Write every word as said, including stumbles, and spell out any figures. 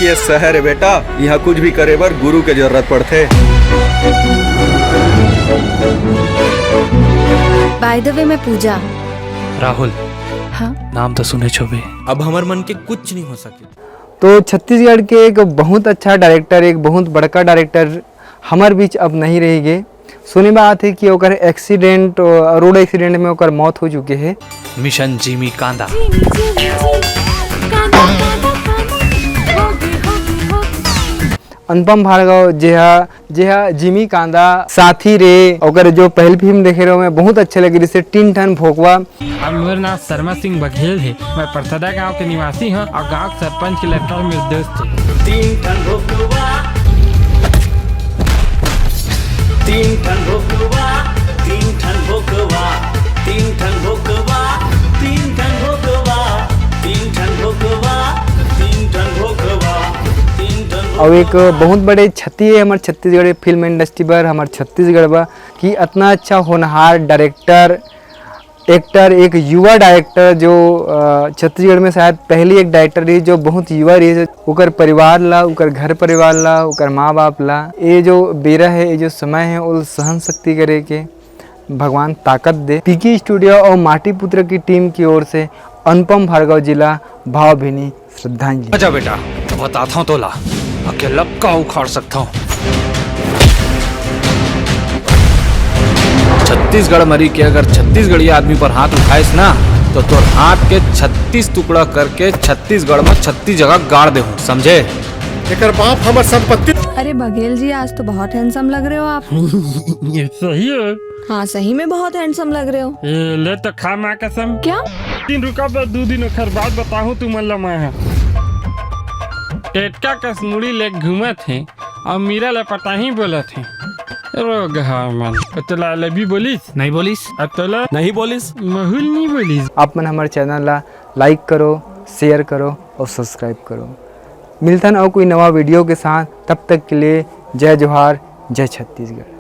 ये शहर है बेटा, यहाँ कुछ भी करे बर गुरु के जरूरत पड़थे। बाय द वे, मैं पूजा। राहुल, हाँ। नाम तो सुने छो बे। अब हमर मन के कुछ नहीं हो सके। तो छत्तीसगढ़ के एक बहुत अच्छा डायरेक्टर, एक बहुत बड़का डायरेक्टर हमर बीच अब नहीं रहिगे। सुने में आत हे कि ओकर एक्सीडेंट, रोड एक्सीडेंट में ओकर मौत हो चुके हे। मिशन जिमी कांदा। अनुपम भार्गव, जेहा जेहा जिमी कांदा, साथी रे, ओकर जो पहली फिल्म देखे रहे, मैं बहुत अच्छे लगे, जैसे तीन ठन भोकवा। अब मोर नाम शर्मा सिंह बघेल हे। मैं परसदा गांव के निवासी हूँ और गांव के सरपंच के लड़का मेरे दोस्त हे। तीन ठन भोकवा, तीन ठन भोकवा, तीन ठन भोकवा, तीन ठन भोकवा, तीन ठन भोकवा, तीन ठन भोकवा, तीन ठन भोकवा, तीन ठन और एक बहुत बड़े क्षति है हमारे छत्तीसगढ़ फिल्म इंडस्ट्री पर, हमारे छत्तीसगढ़ पर, कि इतना अच्छा होनहार डायरेक्टर, एक्टर, एक युवा डायरेक्टर जो अ, छत्तीसगढ़ में शायद पहली एक डायरेक्टर रही जो बहुत युवा रही, ओकर परिवार ला, ओकर घर परिवार ला, ओकर माँ बाप ला, ये जो बेरा है, ये जो समय है, वो सहन शक्ति करे के भगवान ताकत दे। पीके स्टूडियो और माटी पुत्र की टीम की ओर से अनुपम भार्गव जी ला भावभीनी श्रद्धांजलि। आजा बेटा, बताता हूँ तोला, अकेला का उखाड़ सकता हूँ। छत्तीसगढ़ मरी के अगर छत्तीसगढ़ी आदमी पर हाथ उठाइस ना, तो तोर हाथ के छत्तीस टुकड़ा करके छत्तीसगढ़ में छत्तीस जगह गाड़ दे हूँ, समझे? एकर बाप हमर संपत्ति। अरे बघेल जी, आज तो बहुत हैंडसम लग रहे हो आप। ये सही है। हाँ, सही में बहुत हैंडसम लग रहे हो। ये ले तो खा माँ कसम। क्या? दिन रुका बस, दो दिन ओखर बाद बताहूँ तुमन ला मैं ह। टेटका कस मुड़ी ले घूमत हे और मीरा ला पटाही बोलत हे। रोगहा मन। अतोला लबी बोलिस? नहीं बोलिस। अतोला नहीं बोलिस। महुल नहीं बोलिस। आप मन हमारे चैनल ला लाइक करो, शेयर करो और सब्सक्राइब करो। मिलथन और कोई नवा वीडियो के साथ, तब तक के लिए जय जोहार, जय छत्तीसगढ़।